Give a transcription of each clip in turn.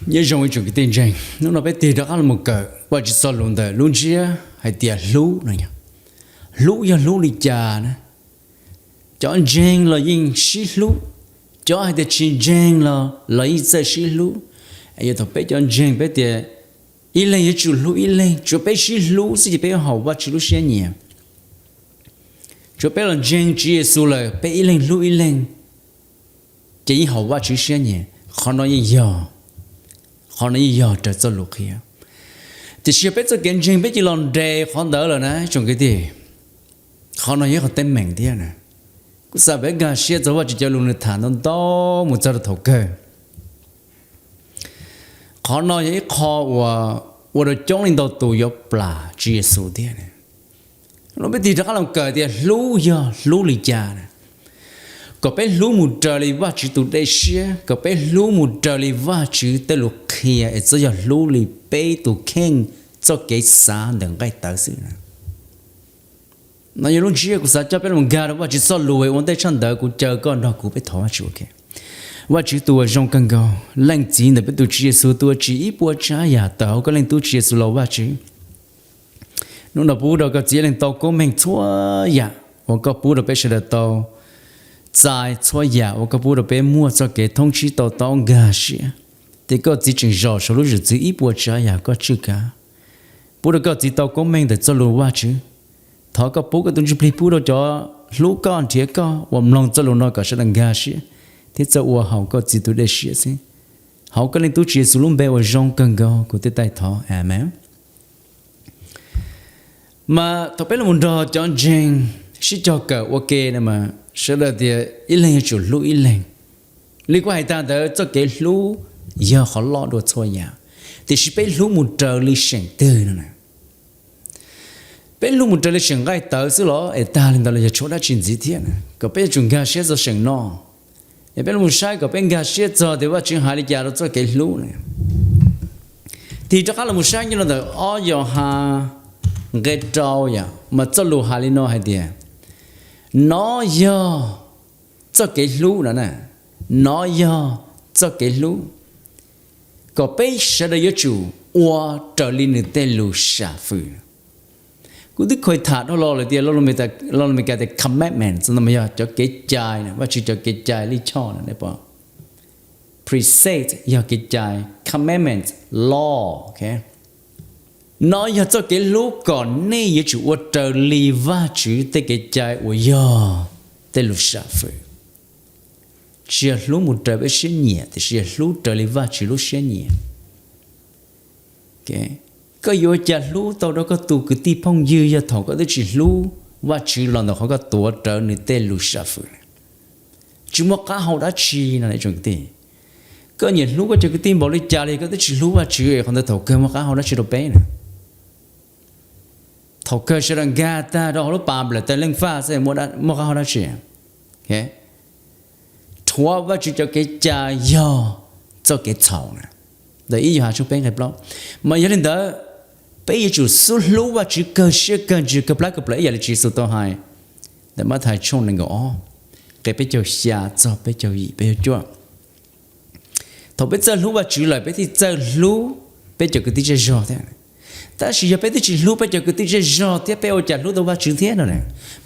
Nyob zoo ib tsoom kwv tij ntseeg, hnub no peb tig rov qab los kawm Vajtswv txoj lus ntawm lub ntsiab hais tias hlub no. Hlub yog hlub li cas na? Cov ntseeg los yeej sib hlub, cov hais tias tsis ntseeg los los yeej txawj sib hlub. Yog thaum peb cov ntseeg peb tias ib leeg yuav tsum hlub ib leeg, tsuav peb sib hlub xwb ces peb yuav haum Vajtswv lub siab nyiam. Tsuav peb los ntseeg Tswv Yexus lawm peb ib leeg hlub ib leeg ces yeej haum Vajtswv siab nyiam. Qhov no yeej yog, qhov no yeej yog raws txoj lus qhia. Tiam sis yog peb txoj kev ntseeg peb cia li los nres qhov ntawd lawm na tsoom kwv tij, qhov no yog ib qhov teeb meem thiab na. Kuv xav peb nkag siab txog Vajtswv cov lus nws tham ntau ntau mus txog rau thaum kawg. Qhov no yog ib qho uas ua rau coob leej ntau tus yuav plam Tswv Yexus thiab. Los peb tig rov qab los kawm tias hlub yog hlub li cas na? Kom peb hlub mus raws li Vajtswv tus dej siab, kom peb hlub mus raws li Vajtswv tej lus qhia es txhob yog hlub li peb tus kheej txoj kev xav ntawm nqaij tawv xwb na. No yog lub ntsiab kuv xav coj peb los nkag rau Vajtswv txoj lus ua ntej tshaj ntawd kuv caw koj nrog kuv peb thov Vajtswv ua ke. Vajtswv tus uas zoo kawg nkaus, Leej Txiv ntawm peb tus Tswv Yexus tus uas tsim ib puas tsav yam tawm hauv koj Leej Tub Tswv Yexus los Vajtswv, hnub no pub rau koj txiv leej tau koob meej txhua yam uas koj pub rau peb sawv daws tau txais txhua yam uas koj pub rau peb muaj txoj kev thoob tsib to taub nkag siab, ces koj txiv tseem zos saum lub zwm txwv ib puas tsav yam koj tswj kav. Pub rau koj txiv tau koob meej ntawm txoj lus Vajtswv. Thov koj pub koj tus Ntsuj Plig pub rau cov hlub koj nrhiav koj uas mloog txoj lus no kom sawv daws nkag siab thiab txawj ua haum koj txiv tus dej siab xwb. Hauv koj Leej Tub Tswv Yexus lub npe uas zoo kawg nkaus kuv thiaj taij thov, Amees. Mas thaum peb los nrog cov ntseeg sib cog kawm ua ke no mas sawv daws tias ib leeg yuav tsum hlub ib leeg. Li kuv hais tag ntawd txoj kev hlub yog qhov loj dua txhua yam, tiam sis peb hlub mus raws li seem twg no na? Peb hlub mus raws li seem nqaij tawv xwb los es tag li ntawd los yog tshuav dab tsi ntxiv thiab na? Kom peb yuav tsum nkag siab txog seem no, es peb los saib kom peb nkag siab txog tias Vajtswv hais li cas rau txoj kev hlub na. Tig rov qab los saib nyob rau ntawm ob Yauhas nqe rau yom, mas txoj lus hais li no hais tias, nov yog txoj kev hlub no na, nov yog txoj kev hlub, kom peb sawv daws yuav tsum ua raws li nws tej lus sam fwm. Kuv twb khuv tham dhau los lawm tias lo lus Meskas tias commandments no mas yog cov kev cai, Vajtswv cov kev cai lij choj no, precept yog kev cai, commandments, law. Nov yog txoj kev hlub kom nej yuav tsum ua raws li Vajtswv tej kev cai uas yog tej lus sam fwm. Tsis yog hlub mus raws peb siab nyiam tiam sis yog hlub raws li Vajtswv lub siab nyiam. Koj yuav ua cas hlub tau rau koj tus kwv tij phooj ywg yog thaum koj twb tsis hlub Vajtswv los ntawm qhov koj tuav rawv nws tej lus sam fwm? Tsis muaj qab hau dab tsi no tsoom kwv tij. Koj nyiam hlub koj cov kwv tij npaum li cas li koj twb tsis hlub Vajtswv, qhov ntawd thaum kawg muaj qab hau dab tsi rau peb na? Thaum kawg sawv daws nkag tag rau hauv lub pas nplawm taw leej faj xwb, muaj qab hau dab tsi? Rhuav Vajtswv cov kev cai yog txoj kev txhaum na. Ntawm ib Yauhas tshooj peb nqe plaub. Mas yog li ntawd, peb yuav tsum xub hlub Vajtswv kawg siab kawg ntsws kawg plab kawg plaws ib yam li Tswv Yexus tau hais ntawm Mathais tshooj nees nkaum ob, nqe peb caug xya txog peb caug yim peb caug cuaj. Thaum peb txawj hlub Vajtswv lawm peb thiaj txawj hlub peb cov kwv tij zej zog thiab. Tab sis yog peb twb tsis hlub peb cov kwv tij zej zog thiab peb ua cas hlub tau Vajtswv thiab no?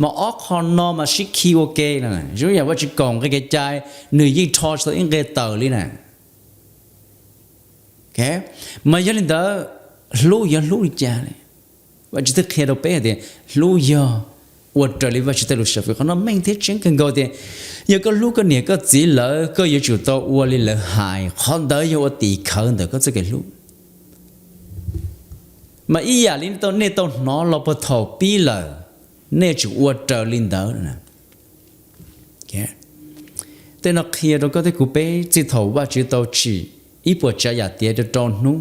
Mas ob qho no mas sib khi ua ke no. Zoo yam Vajtswv kaum nqe kev cai, nws yeej rho tsis tau ib nqe tawm li na. Mas yog li ntawd, hlub yog hlub li cas? Vajtswv twb qhia rau peb hais tias hlub yog ua raws li Vajtswv tej lus sam fwm. Qhov no meej thiab tseeb kawg nkaus tias yog koj hlub koj niam koj txiv lawm koj yuav tsum tau ua li lawv hais. Qhov ntawd yog ua tim khawv ntawm koj txoj kev hlub. Mas ib yam li nej tau hnov los puag thaum pib lawm, nej yuav tsum ua raws li ntawd. Tej no qhia rau koj thiab kuv peb txij thaum Vajtswv tau tsim ib puas tsav yam tiav rau rau hnub,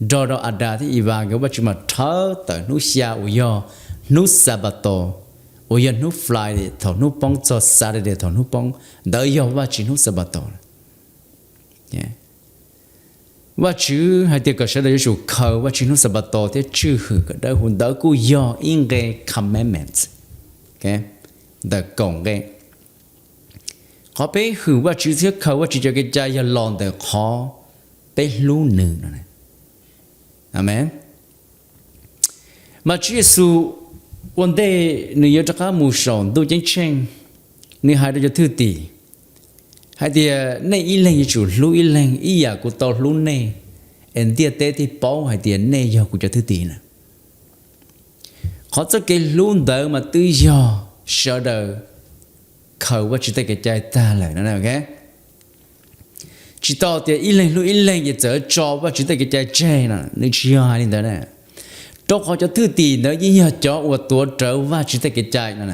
nrog rau Adas thiab Evas nkawd, Vajtswv mas rhawv tawm hnub xya uas yog hnub Xanpataus, uas yog hnub Friday thaum hnub poob txog Saturday thaum hnub poob, ntawd yog Vajtswv hnub Xanpataus. Vajtswv hais tias kom sawv daws yuav tsum khaws Vajtswv hnub Xanpataus thiab tswj hwm kom dawb huv, ntawd kuj yog ib nqe commandments ntawm kaum nqe. Qhov peb hwm Vajtswv thiab khaws Vajtswv cov kev cai yog los ntawm qhov peb hlub nws no. Amees. Mas Tswv Yexus ua ntej nws yuav rov qab mus saum ntuj ceeb tsheej, nws hais rau cov thwj tim hais tias nej ib leeg yuav tsum hlub ib leeg ib yam kuv tau hlub nej, es ntiaj teb thiaj paub hais tias nej yog kuv cov thwj tim na. Qhov txoj kev hlub ntawd mas twb yog sawv daws khaws Vajtswv tej kev cai tag lawm no. Tsis tau tias ib leeg hlub ib leeg ces txawm tso Vajtswv tej kev cai tseg no, nws tsis yog hais li ntawd na. Rau qhov cov thwj tim ntawd yeej yog cov uas tuav rawv Vajtswv tej kev cai no.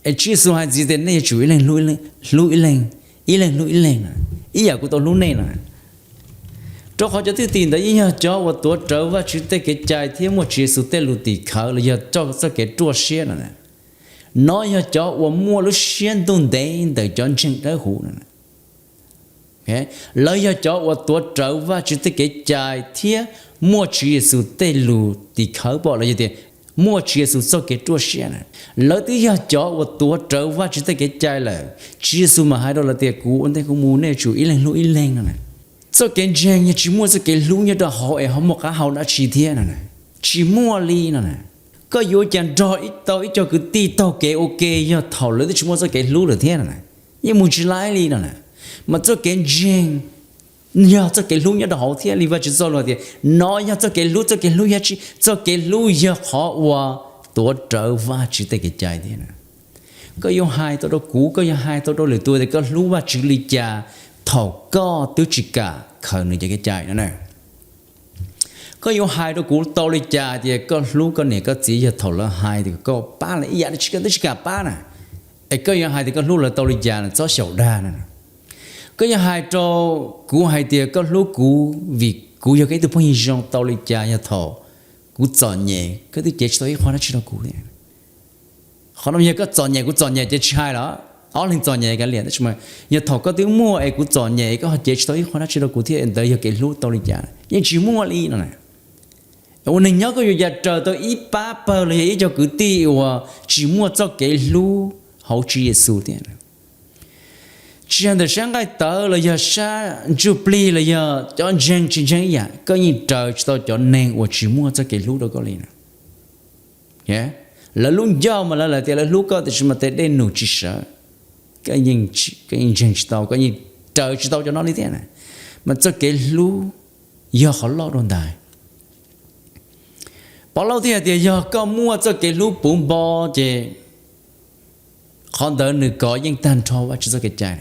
Es Tswv Yexus hais ntxiv tias nej yuav tsum ib leeg hlub ib leeg, ib leeg hlub ib leeg, ib yam kuv tau hlub nej no. Rau qhov cov thwj tim ntawd yeej yog cov uas tuav rawv Vajtswv tej kev cai thiab muaj Tswv Yexus tej lus tim khawv los yog txoj kev ruaj siab no. Nov yog cov uas muaj lub siab ntuj ntev ntawm cov ntseeg dawb huv no. Lawv yog cov uas tuav rawv Vajtswv tej kev cai thiab muaj Tswv Yexus tej lus tim khawv pom los yog tias muaj Tswv Yexus txoj kev ruaj siab na. Lawv twb yog cov uas tuav rawv Vajtswv tej kev cai lawm, Tswv Yexus mas hais rau lawv tias kuv ua ntej kuv mus nej yuav tsum ib leeg hlub ib leeg no na. Txoj kev ntseeg yog tsis muaj txoj kev hlub nyob rau hauv es ho muaj qab hau dab tsi thiab no na. Tsis muaj li no na. Koj yuav ua cas nrog tau ib co kwv tij taug kev ua ke yog thaum lawv twb tsis muaj txoj kev hlub lawm thiab no na. Yeej mus tsis laib li no na. Mas txoj kev ntseeg yog txoj kev hlub nyob rau hauv thiab li Vajtswv txoj lus tias nov yog txoj kev hlub, txoj kev hlub yog tsis, txoj kev hlub yog qhov uas tuav rawv Vajtswv tej kev cai thiab na. Koj yuav hais tau rau kuv, koj yuav hais tau rau lwm tus tias koj hlub Vajtswv li cas thaum koj twb tsis kam khaws nws cov kev cai no na. Koj yuav hais rau kuv tau li cas tias koj hlub koj niam koj txiv yog thaum lawv hais tias koj pab lawv ib yam dab tsi koj twb tsis kam pab na? Es koj yuav hais tias koj hlub lawv tau li cas na? Txhob xyaum dag na. Koj yuav hais rau kuv hais tias koj hlub kuv vim kuv yog koj ib tug phooj ywg zoo tau li cas yog thaum kuv txom nyem koj twb cev tsis tau ib qho dab tsi rau kuv thiab? Qhov no yog koj txom nyem kuv txom nyem ces tsis hais los, ob leeg txom nyem kav liam, tab sis mas yog thaum koj twb muaj es kuv txom nyem koj ho cev tsis tau ib qho dab tsi rau kuv thiab, ntawd yog kev hlub tau li cas? Yeej tsis muaj li no na. Ua neeg nyob koj yuav ua cas raws tau ib pab pawg los yog ib co kwv tij uas tsis muaj txoj kev hlub hauv Tswv Yexus thiab? Tsis hais ntawm sab nqaij tawv los yog sab ntsuj plig los yog cov ntseeg tsis ntseeg ib yam, koj yeej raws tsis tau cov neeg uas tsis muaj txoj kev hlub rau koj li na. Lawv lub ncauj mas lawv lam tias lawv hlub koj tiam sis mas tes dej num tsis sawv, koj yeej ntseeg tsis tau, koj yeej raws tsis tau cov no li thiab na. Mas txoj kev hlub yog qhov loj dua ntais. Pov Lauj thiaj hais tias yog koj muaj txoj kev hlub puv npo ces qhov ntawd nws kov yeej tag nrho Vajtswv txoj kev cai.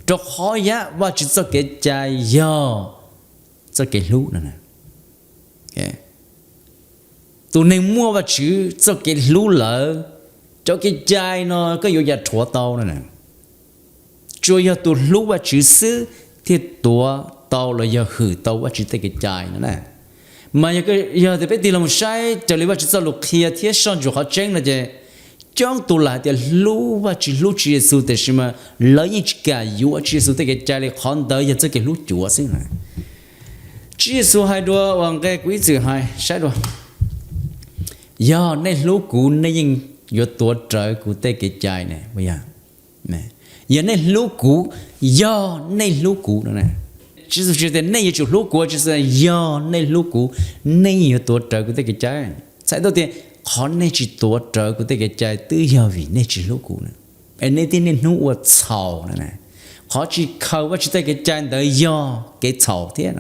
Rau qhov yam Vajtswv txoj kev cai yog txoj kev hlub no. Tus neeg muaj Vajtswv txoj kev hlub lawm, cov kev cai no koj yuav ua cas rhuav tau no na. Tsuas yog tus hlub Vajtswv xwb thiaj tuav tau los yog hwm tau Vajtswv tej kev cai no na. Mas yog tias peb tig los mus saib raws li Vajtswv txoj lus qhia thiab soj ntsuam qhov tseeb no ces coob tus lam hais tias hlub Vajtswv hlub Tswv Yexus tiam sis mas lawv yeej tsis kam yuav Tswv Yexus tej kev cai li, qhov ntawd yog txoj kev hlub cuav xwb na. Tswv Yexus hais dua uas nqe kuv ib txwm hais saib dua, yog nej hlub kuv nej yeej yuav tuav rawv kuv tej kev cai na. Yog nej hlub kuv, yog nej hlub kuv no, Tswv Yexus tsis tias nej yuav tsum hlub kuv, Tswv Yexus yog nej hlub kuv, nej yeej yuav tuav rawv kuv tej kev cai. Txhais tau tias qhov nej tsis tuav rawv kuv tej kev cai twb yog vim nej tsis hlub kuv na. Es nej thiaj niaj hnub ua txhaum na. Qhov tsis khaws Vajtswv tej kev cai ntawd yog kev txhaum thiab.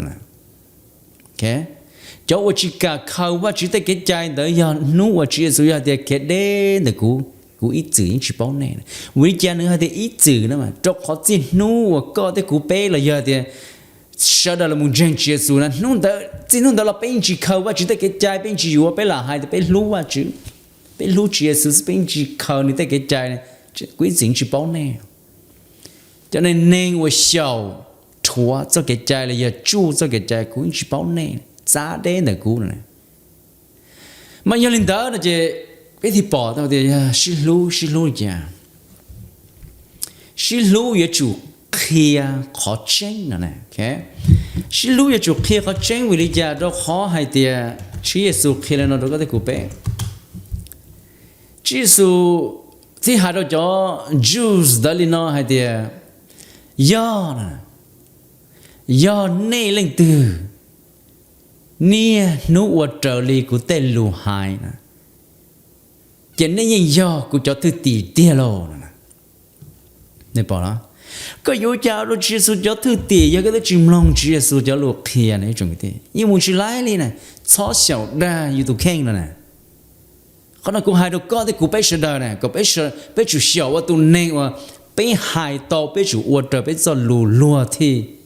Cov uas tsis kam khaws Vajtswv tej kev cai ntawd yog hnub uas Tswv Yexus yog hais tias khiav deb ntawm kuv, kuv ib txwm yeej tsis paub nej. Vim li cas nws hais tias ib txwm na? Rau qhov txij hnub uas koj thiab kuv peb los yog hais tias sawv daws los mus ntseeg Tswv Yexus na, hnub ntawd, txij hnub ntawd los peb yeej tsis khaws Vajtswv tej kev cai, peb yeej tsis yuav, peb lam hais tias peb hlub Vajtswv, peb hlub Tswv Yexus xwb, peb yeej tsis khaws nws tej kev cai, kuv ib txwm yeej tsis paub nej. Cov neeg uas xyaum rhuav txoj kev cai los yog tsuj txoj kev cai, kuv yeej tsis paub nej, txav deb ntawm kuv no. Mas yog li ntawd no ces peb thiaj pom tau tias sib hlub, sib hlub li cas? Sib hlub yuav tsum qhia qhov tseeb no. Sib hlub yuav tsum qhia qhov tseeb vim li cas? Rau qhov hais tias Tswv Yexus qhia li no rau koj thiab kuv peb. Tswv Yexus thiaj hais rau cov Jews ntawd li no hais tias, yog Yog nej leej twg niaj hnub ua raws li kuv tej lus hais na, ces nej yeej yog kuv cov thwj tim tiag lauj. Koj yuav cas ua rau Tswv Yexus cov thwj tim yog koj twb tsis mloog Tswv Yexus cov lus qhia ne? Yeej mus tsis laib li na. Txhob xyaum dag yus tus kheej no na. Qhov no kuv hais rau koj thiab kuv peb sawv daws na, kom peb tsum xyaum ua tus neeg uas peb hais tau peb tsum ua raws peb txoj lus luag thiaj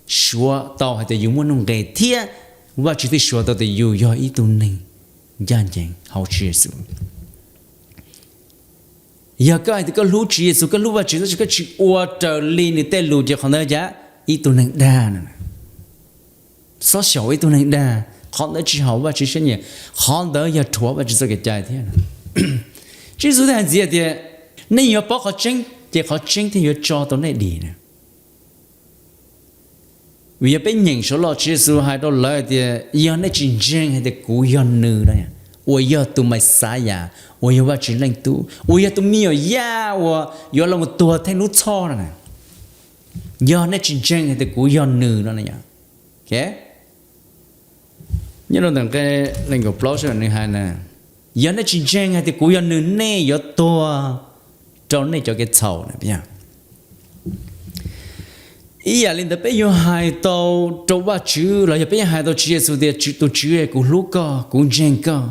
suav tau hais tias yus muaj nuj nqis thiab Vajtswv thiaj suav tau tias yus yog ib tug neeg ncaj ncees hauv Tswv Yexus. Yog koj hais tias koj hlub Tswv Yexus, koj hlub Vajtswv tab sis koj tsis ua raws li nws tej lus ces qhov ntawd cas? Ib tug neeg dag no. Txhob xyaum ib tug neeg dag, qhov ntawd tsis haum Vajtswv siab nyiam, qhov ntawd yog rhuav Vajtswv txoj kev cai thiab. Tswv Yexus thiaj hais ntxiv tias, nej yuav paub qhov tseeb ces qhov tseeb thiaj yuav tso tau nej dim na. Vim yog peb nyeem saum loj Tswv Yexus hais rau lawv tias yog nej tsis ntseeg hais tias kuv yog nws no, uas yog tus Mexiyas, uas yog Vajtswv Leej Tub, uas yog tus me nyuam yaj uas yuav los tuag theej lub txhoj no na, yog nej tsis ntseeg hais tias kuv yog nws no na, nyob rau ntawm nqe nees nkaum plaub sawv daws nws hais na, yog nej tsis ntseeg hais tias kuv yog nws nej yuav tuag rau nej cov kev txhaum na. Ib yam li ntawd peb yuav hais tau rau Vajtswv los yog peb yuav hais tau Tswv Yexus tias tus Tswv, kuv hlub koj, kuv ntseeg koj,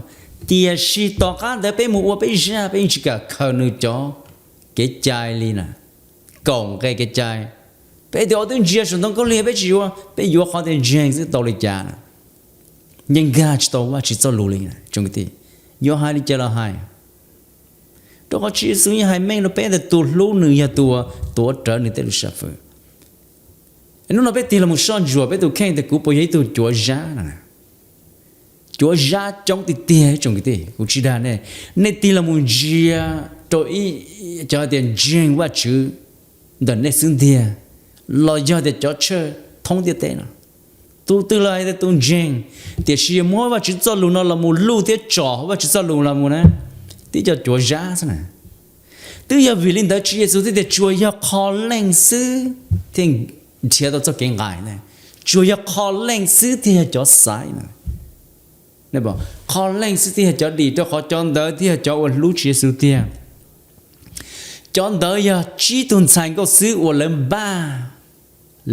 tiam sis tom qab ntawd peb mus ua peb zaj, peb yeej tsis kam khaws nws cov kev cai li na, kaum nqe kev cai. Peb tias ua twb ntsia saum ntoo khaub lig peb tsis yuav, peb yuav qhov tias ntseeg xwb tau li cas na? Yeej nkag tsis tau Vajtswv txoj lus li. Yuav hais li cas los hais, rau qhov Tswv Yexus yeej hais meej rau peb tias tus hlub nws yog tus uas tuav rawv nws tej lus sam fwm. Hnub no peb tig los mus soj ntsuam peb tus kheej tias kuv puas yog ib tug cuav zab no. Cuav zab coob tiag tiag tsoom kwv tij, kuv tsis dag nej. Nej tig los mus ntsia rau cov tias ntseeg Vajtswv ntawm nej xub ntiag, los yog tias cov tshawj thoob ntiaj teb no, tus twg los hais tias tus ntseeg, tiam sis yog muab Vajtswv txoj lus no los mus luj thiab tsom Vajtswv txoj lus los mus na, tib co cuav zab xwb na. Twb yog vim li ntawd Tswv Yexus thiaj tias tsuas yog qhov leej xwb thiaj nrhiav tau txoj kev nqaim, tsuas yog qhov leej xwb thiaj yog cov xaiv na. Qhov leej xwb thiaj yog cov dim, rau qhov cov ntawd thiaj yog cov uas hlub Tswv Yexus tiag. Cov ntawd yog tsib tug ntxhais nkauj xwb uas lawv npaj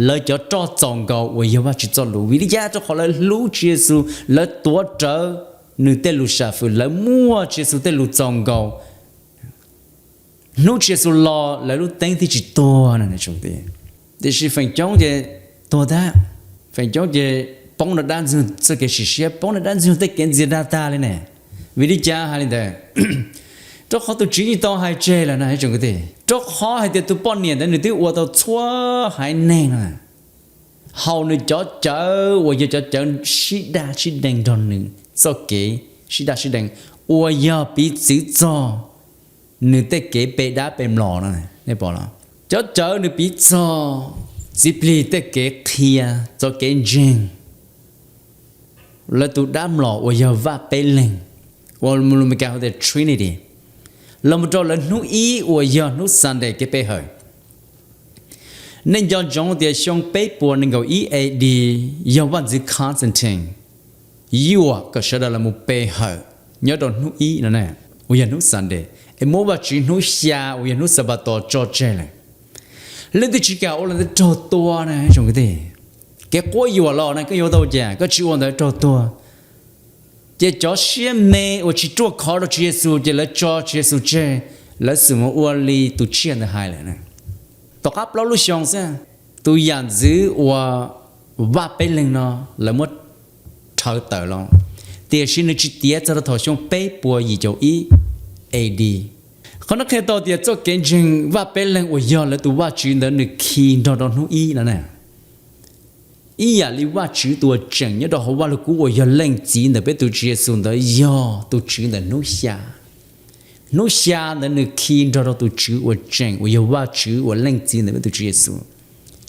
lawv cov roj txaus nkaus uas yog Vajtswv txoj lus. Vim li cas? Rau qhov lawv hlub Tswv Yexus, lawv tuav rawv nws tej lus sam fwm, lawv muaj Tswv Yexus tej lus txaus nkaus. Hnub Tswv Yexus los lawv lub teeb thiaj tsis tuag no. Tiam sis feem coob ces tuag tag, feem coob ces poob rau dab ntxwg txoj kev sim siab, poob rau dab ntxwg tej kev ntxias dag tag li ne. Vim li cas hais li ntawd? Rau qhov tus Tswv yeej tau hais tseg lawm na tsoom kwv tij, rau qhov hais tias tus poj niam ntawd nws twb ua tau txhua haiv neeg no, haum nws cov cawv uas yog cov cawv sib daj sib deev nrog nws txoj kev sib daj sib deev, uas yog piv txwv txog nws tej kev pe dab pe mlom no. Cov cawv nws piv txog txiv plig tej kev qhia txoj kev ntseeg, lawv tus dab mlom uas yog vaj peb leeg, uas lus Meskas hu tias Trinity, los mus rau lawv hnub ib uas yog hnub Sunday kev pe hawm. Nej nco ntsoov tias xyoo peb puas nees nkaum ib A D, yog vaj ntxwv Constantine yuam kom sawv daws los mus pe hawm nyob rau hnub ib no, uas yog hnub Sunday, es muab Vajtswv hnub xya uas yog hnub Xanpataus tso tseg lawm. Leej twg tsis kam ua li ntawd raug tua na tsoom kwv tij. Kev quab yuam los na, koj yuav tau cas, koj tsis ua ntawd raug tuag. Ces cov siab me uas tsis ruaj khov rau Tswv Yexus ces lawv tso Tswv Yexus tseg, lawv xum mus ua li tus tsiaj ntawd hais lawm. Tom qab plaub lub xyoo xwb, tus yam ntxwv uas vaj peb leeg no lawv muab rhawv tawm los, tiam sis nws tsis tiav txog rau thaum xyoo peb puas yim caum ib A D. Qhov no qhia tau tias txoj kev ntseeg vaj peb leeg uas yog lawv tus Vajtswv ntawd nws khi nrog rau hnub ib no na. Ib yam li Vajtswv tus uas tseem nyob rau hauv vaj lug kub uas yog Leej Txiv ntawm peb tus Tswv Yexus ntawd yog tus Tswv ntawm hnub xya. Hnub xya ntawd nws khi nrog rau tus Tswv uas tseem uas yog Vajtswv uas Leej Txiv ntawm peb tus Tswv Yexus,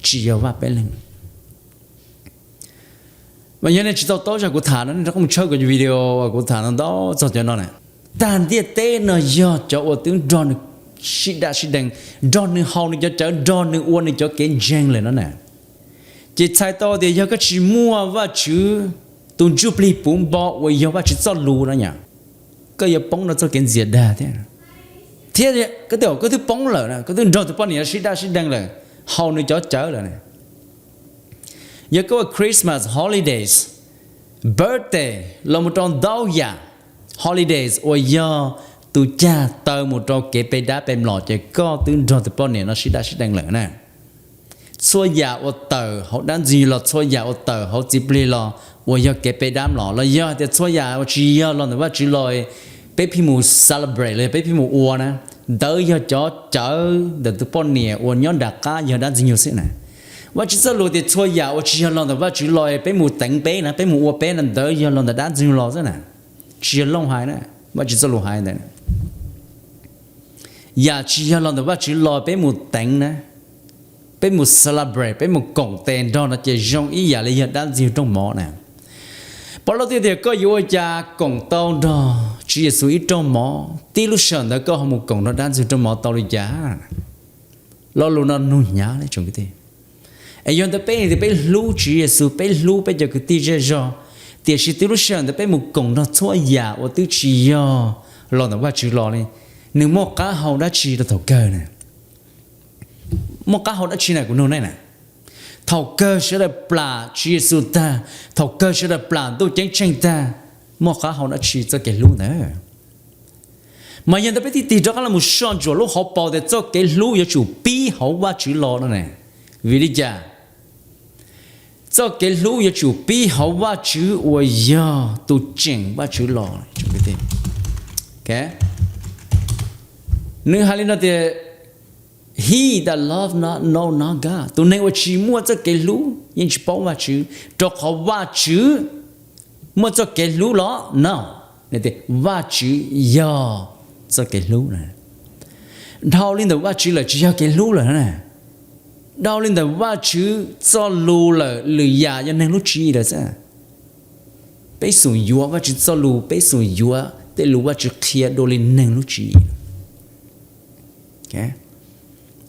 tsis yog vaj peb leeg. Mas yog nej tsis tau taub zaj kuv tham no nej rov qab mus tshawb kuv video kuv tham ntau ntau txog cov no na. Tag ntiaj teb no yog cov uas twb nrog nws sib daj sib deev, nrog nws haus nws cov cawv, nrog nws ua nws cov kev ntseeg lawm no na. Ces txhais tau tias yog koj tsis muaj Vajtswv tus ntsuj plig puv npo uas yog Vajtswv txoj lus no yom, koj yuav poob rau txoj kev ntxias dag thiab. Thiab koj twb, koj twb poob lawm na, koj twb nrog tus poj niam sib daj sib deev lawm, haus nws cov cawv lawm. Yog koj ua Christmas, holidays, birthday los mus rau ntau yam holidays uas yog tus cag taw mus rau kev pe dab pe mlom, ces koj twb nrog tus poj niam no sib daj sib deev lawm na. Txhua yam uas tawm hauv dab ntxwg los, txhua yam uas tawm hauv txiv plig los uas yog kev pe dab mlom, los yog hais tias txhua yam uas tsis yog los ntawm Vajtswv los, peb pheej mus celebrate los yog peb pheej mus ua na, ntawd yog cov cawv ntawm tus poj niam uas nyob nram qab yog dab ntxwg nyoog xwb na. Vajtswv txoj lus tias txhua yam uas tsis yog los ntawm Vajtswv los peb mus teev peb na, peb mus ua peb na, ntawd yog los ntawm dab ntxwg nyoog los xwb na. Tsis yog looj hais na, Vajtswv txoj lus hais ntawd. Yam tsis yog los ntawm Vajtswv los peb mus teev na, peb mus celebrate, peb mus koom tes nrog no ces zoo ib yam li yog dab ntxwg nyoog rooj mov na. Pov Lauj thiaj tias koj yuav ua cas koom tau nrog Tswv Yexus ib rooj mov, tib lub sij hawm ntawd koj ho mus koom nrog dab ntxwg nyoog rooj mov tau li cas? Lo lus no nug hnyav li tsoom kwv tij. Es yog ntawd peb tias peb hlub Tswv Yexus, peb hlub peb cov kwv tij zej zog, tiam sis tib lub sij hawm ntawd peb mus koom nrog txhua yam uas twb tsis yog los ntawm Vajtswv los li, nws muaj qab hau dab tsi rau thaum kawg na? Muaj qab hau dab tsi na kuv nug nej na? Thaum kawg sawv daws plam Tswv Yexus tag, thaum kawg sawv daws plam ntuj ceeb tsheej tag, muaj qab hau dab tsi txoj kev hlub ntawd? Mas yog ntawd peb thiaj tig rov qab los mus soj ntsuam lub hauv paus tias txoj kev hlub yuav tsum pib hauv Vajtswv los no ne. Vim li cas? Txoj kev hlub yuav tsum pib hauv Vajtswv uas yog tus tseem Vajtswv los. Nws hais li no tias, He that love not know not God, tus neeg uas tsis muaj txoj kev hlub yeej tsis paub Vajtswv, rau qhov Vajtswv muaj txoj kev hlub los no. Vajtswv yog txoj kev hlub na. Dhau li ntawm Vajtswv lawm tsis yog kev hlub lawm na. Dhau li ntawm Vajtswv txoj lus lawm lwm yam yog neeg lub tswv yim lawm xwb. Peb xum yuav Vajtswv txoj lus, peb xum yuav tej lus Vajtswv qhia dua li neeg lub tswv yim.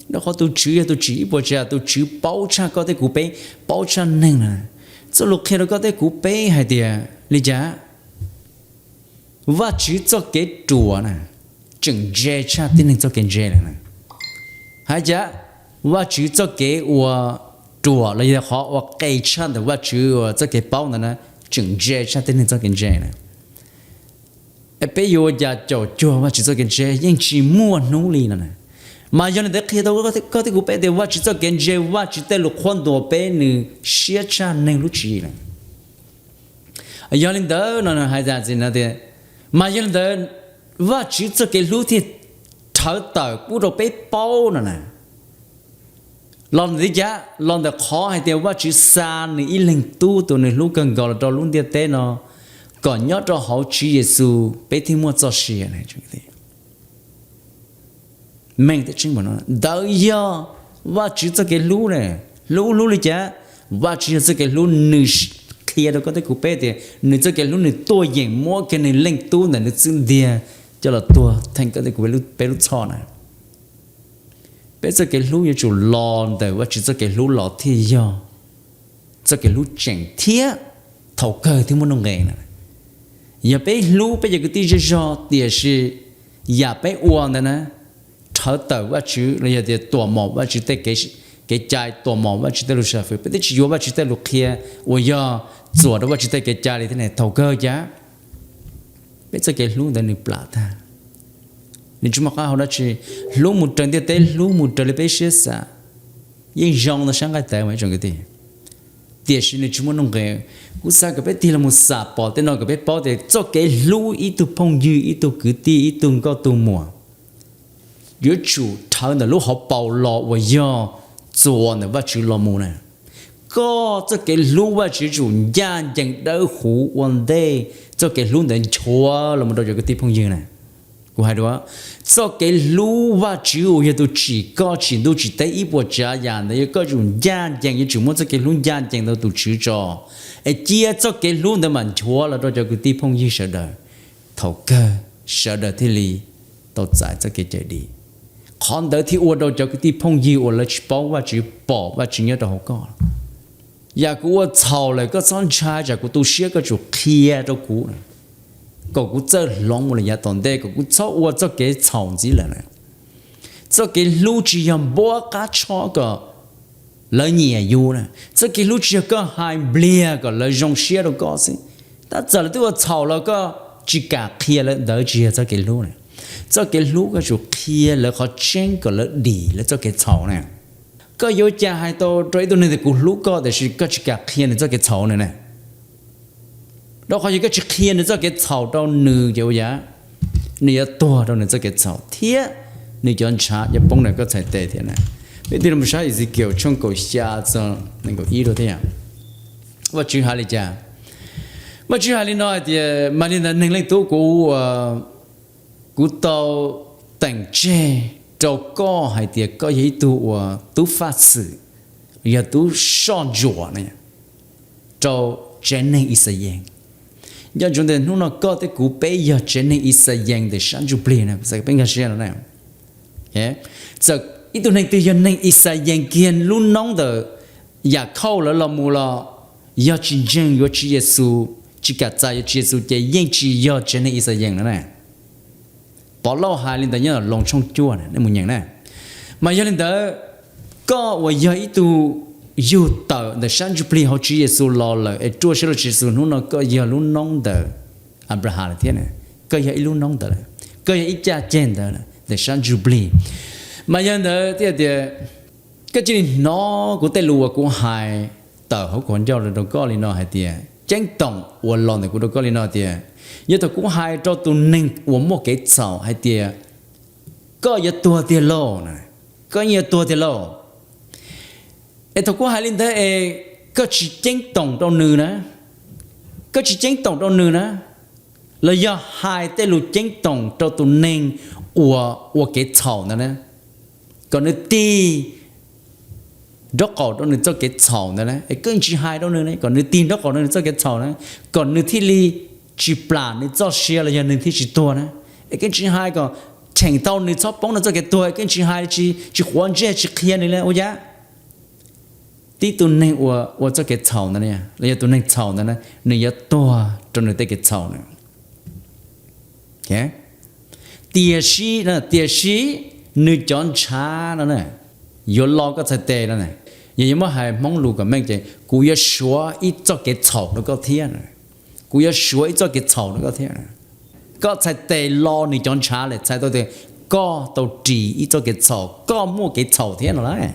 Rau qhov tus Tswv yog tus tsim ib puas tsav, tus Tswv paub tshaj koj thiab kuv, peb paub tshaj neeg na. Txoj lus qhia rau koj thiab kuv peb hais tias li cas? Vajtswv txoj kev ruam na tseem ntse tshaj tib neeg txoj kev ntse lawm na. Hais cas? Vajtswv txoj kev uas ruam los yog qhov uas qe tshaj ntawm Vajtswv uas txoj kev paub ntawd na, tseem ntse tshaj tib neeg txoj kev ntse na. Peb yuav ua cas caum cuag Vajtswv txoj kev ntse? Yeej tsis muaj hnub li no na. Mas yog li ntawd qhia tau koj thiab kuv peb tias Vajtswv txoj kev ntse, Vajtswv tej lus qhuab ntuas peb nws siab tshaj neeg lub tswv yim lawm. Yog li ntawd no hais tias, mas yog li ntawd Vajtswv txoj kev hlub thiaj rhawv tawm pub rau peb paub no na. Los ntawm li cas? Los ntawm qhov hais tias Vajtswv xa nws ib leeg tub tus nws hlub kawg nkaus los rau lub ntiaj teb no, kom nyob rau hauv Tswv Yexus peb thiaj muaj txoj sia. Meej, ntawd yog Vajtswv txoj kev hlub na. Hlub hlub li cas? Vajtswv yog txoj kev hlub, nws qhia rau koj thiab kuv peb tias nws txoj kev hlub nws tuaj yeem muab kiag nws leej tub ntawm nws txwb ntiag coj los tuag theej koj thiab kuv peb lub txhoj na. Peb txoj kev hlub yuav tsum los ntawm Vajtswv txoj kev hlub los thiaj yog txoj kev hlub tseem thiab thaum kawg thiaj muaj nuj nqes na. Yog peb hlub peb cov kwv tij zej zog tiam sis yam peb ua ntawd na rhawv tawm Vajtswv los yog tias tuam mom Vajtswv tej kev cai, tuam mom Vajtswv tej lus sam fwm, peb twb tsis yuav Vajtswv tej lus qhia uas yog txuas rau Vajtswv tej kev cai li thiab ne, thaum kawg cas peb txoj kev hlub ntawd nws plam tag. Nws tsis muaj qab hau dab tsi. Hlub mus raws ntiaj teb, hlub mus raws li peb siab xav, yeej zoo ntau sab nqaij tawv mas ib tsoom kwv tij, tiam sis nws tsis muaj nuj nqes. Kuv xav kom peb tig los mus xam pom tej no kom peb paub tias txoj kev hlub ib tug phooj ywg, ib tug kwv tij, ib tug nkauj tug muam yuav tsum rhawv ntawm lub hauv paus los uas yog txuas ntawm Vajtswv los mus na. Koj txoj kev hlub Vajtswv yuav tsum ncaj ncees dawb huv ua ntej txoj kev hlub ntawd nchuav los mus rau cov kwv tij phooj ywg na. Kuv hais dua, txoj kev hlub Vajtswv uas yog tus tsim koj tsim ntuj tsim teb ib puas tsav yam ntawd yog koj yuav tsum ncaj ncees, yuav tsum muab txoj kev hlub ncaj ncees rau tus Tswv tso, es cia txoj kev hlub ntawd mam nchuav los rau cov kwv tij phooj ywg sawv daws, thaum kawg sawv daws thiaj li tau txais txoj kev cawm dim. Qhov ntawd thiaj ua rau cov kwv tij phooj ywg uas lawv tsis paub Vajtswv pom Vajtswv nyob rau hauv koj. Yam kuv ua txhaum lawm koj txhob ntshai, tsam kuv tu siab koj tsum qhia rau kuv, kom kuv txawj hloov mus lawm yav tom ntej, kom kuv txhob ua txoj kev txhaum ntxiv lawm. Txoj kev hlub tsis yog npuab qab tsho kom lawv nyiam yus na. Txoj kev hlub tsis yog koj hais npliag kom lawv zoo siab rau koj xwb. Tab txawm lawv twb ua txhaum los koj tsis kam qhia lawv, ntawd tsis yog txoj kev hlub na. Txoj kev hlub koj tsum qhia lawv qhov tseeb kom lawv dim lawv txoj kev txhaum na. Koj yuav cas hais tau rau ib tug neeg tias kuv hlub koj tiam sis koj tsis kam qhia nws txoj kev txhaum nws na? Rau qhov yog koj tsis qhia nws txoj kev txhaum rau nws ces ua cas nws yuav tuag rau nws txoj kev txhaum thiab nws cov ntshav yuav poob ntawm koj txhais tes thiab na. Peb tig los saib Ezekiel tshooj kaum xya txog nees nkaum ib rau thiab. Vajtswv hais li cas? Vajtswv hais li no hais tias, mas li ntawd neeg leej tub, kuv tau teem tseg rau koj hais tias koj yog ib tug uas tub faj xwm, yog tub soj ntsuam na rau tsev neeg Yixalayees. Nco ntsoov tias hnub no koj thiab kuv peb yog tsev neeg Yixalayees ntawm sab ntsuj plig na, peb nkag siab no na. Txawm ib tug neeg twg yog neeg Yixalayees kiag lub noob ntawm Yakhauj lawv los mus los yog tsis ntseeg yuav Tswv Yexus, tsis kam txais yuav Tswv Yexus ces yeej tsis yog tsev neeg Yixalayees no na. Pov Lauj hais li ntawd nyob Loos tshooj cuaj, nej mus nyeem na. Mas yog li ntawd, koj uas yog ib tug yug tawm ntawm sab ntsuj plig hauv Tswv Yexus los lawm es ruaj siab rau Tswv Yexus, hnub no koj yog lub noob ntawm Anplaham lawm thiab, koj yog ib lub noob ntawd lawm, koj yog ib caj ceg ntawd lawm ntawm sab ntsuj plig. Mas yog li ntawd thiaj tias, koj cia li hnov kuv tej lus uas kuv hais tawm hauv kuv qhov ncauj rau koj li no hais tias, ceeb toom uas los ntawm kuv rau koj li no tias, yog thaum kuv hais rau tus neeg uas muaj kev txhaum hais tias, koj yuav tuag tiag lauj, koj yeej yuav tuag tiag lauj. Es thaum kuv hais li ntawd es koj tsis ceeb toom rau nws na, koj tsis ceeb toom rau nws na, los yog hais tej lus ceeb toom rau tus neeg uas ua kev txhaum ntawd na, kom nws tig nraub qaum rau nws txoj kev txhaum ntawd na, es koj tsis hais rau nws na, kom nws tig nraub qaum rau nws txoj kev txhaum na, kom nws thiaj li tsis plam nws txoj sia los yog nws thiaj tsis tuag na. Es koj tsis hais kom cheem tau nws txhob poob nws txoj kev tuag, es koj tsis hais, tsis quav ntsej tsis qhia nws li ua cas. Tib tug neeg uas ua txoj kev txhaum ntawd los yog tus neeg txhaum ntawd na, nws yuav tuag rau nws tej kev txhaum na. Tiam sis, tiam sis nws cov ntshav no yuav lo koj txhais tes no. Yog yuav muab hais Hmoob lus kom meej ces, kuv yuav suav ib txoj kev txhaum rau koj thiab. Kuv yuav suav ib txoj kev txhaum rau koj thiab. Koj txhais tes lo nws cov ntshav lawm, txhais tau tias koj tau ris ib txoj kev txhaum, koj muaj kev txhaum thiab no lauj.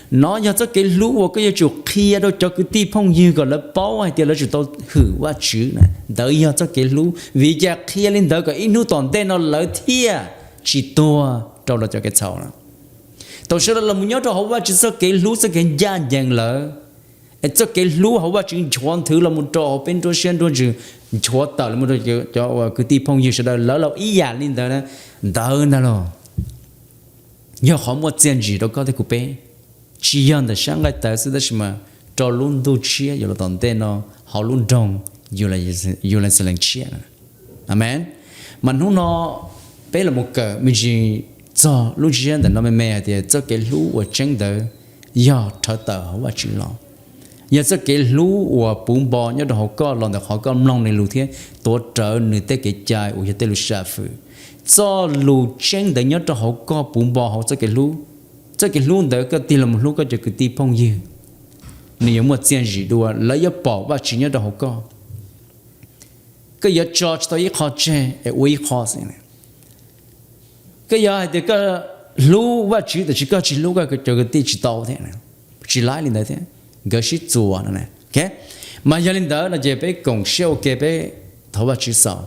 Nov yog txoj kev hlub uas koj yuav tsum qhia rau cov kwv tij phooj ywg kom lawv paub hais tias lawv tsum tau hwm Vajtswv na. Ntawd yog txoj kev hlub, vim cas qhia li ntawd kom ib hnub tom ntej no lawv thiaj tsis tuag rau lawv cov kev txhaum na. Thaum sawv daws los mus nyob rau hauv Vajtswv txoj kev hlub txoj kev ncaj ncees lawm, es txoj kev hlub hauv Vajtswv nchuav nthwv los mus rau hauv peb nruab siab nruab ntsws, nchuav tawm los mus rau cov uas kwv tij phooj ywg sawv daws lawv los ib yam li ntawd na. Ntawd ntag los yog qhov muaj txiaj ntsig rau koj thiab kuv peb, tsis yog ntawm sab nqaij tawv xwb tab sis mas rau lub ntuj tshiab yuav los tom ntej no hauv lub nroog Yeluxalees tshiab. Amees. Mas hnub no peb los mus kawm me ntsis txog lub ntsiab ntawm no me me hais tias txoj kev hlub uas tseeb ntawd yog rhawv tawm hauv Vajtswv los, yog txoj kev hlub uas puv npo nyob rau hauv koj los ntawm qhov koj mloog nws lus thiab tuav rawv nws tej kev cai uas yog tej lus sam fwm. Txoj lus tseeb ntawd nyob rau hauv koj puv npo hauv txoj kev hlub. Txoj kev hlub ntawd koj tig los mus hlub koj cov kwv tij phooj ywg, nws yuav muaj txiaj ntsig dua, lawv yuav pom Vajtswv nyob rau hauv koj. Koj yuav tso tsis tau ib qho tseg es ua ib qho xwb. Koj yuav hais tias koj hlub Vajtswv tiam sis koj tsis hlub koj cov kwv tij tsis tau thiab, tsis laib li ntawd thiab, nkawd sib txuas no. Mas yog li ntawd no ces peb koom siab ua ke peb thov Vajtswv xaus.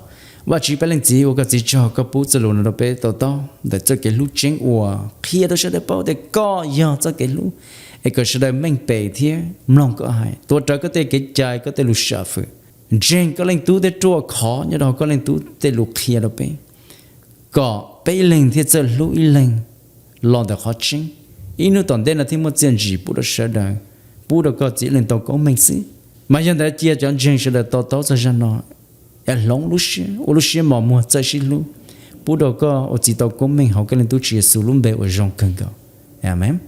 Vajtswv peb leej txiv, ua koj txiv tsaug koj pub txoj lus no rau peb to taub ntawm txoj kev hlub tseeb uas qhia rau sawv daws paub tias koj yog txoj kev hlub, es kom sawv daws meej pem thiab mloog koj hais, tuav rawv koj tej kev cai koj tej lus sam fwm, ntseeg koj leej tub thiab ruaj khov nyob rau hauv koj leej tub tej lus qhia rau peb, kom peb ib leeg thiaj txawj hlub ib leeg los ntawm qhov tseeb, ib hnub tom ntej no thiaj muaj txiaj ntsig pub rau sawv daws, pub rau koj txiv ib leeg tau koob meej xwb. Mas yog ntawd cia cov ntseeg sawv daws to taub txog zaj no, es hloov lub siab, ua lub siab mos muag txawj sib hlub, pub rau koj ua txiv tau koob meej hauv koj leej tub Tswv Yexus lub npe uas zoo kawg nkaus. Amees.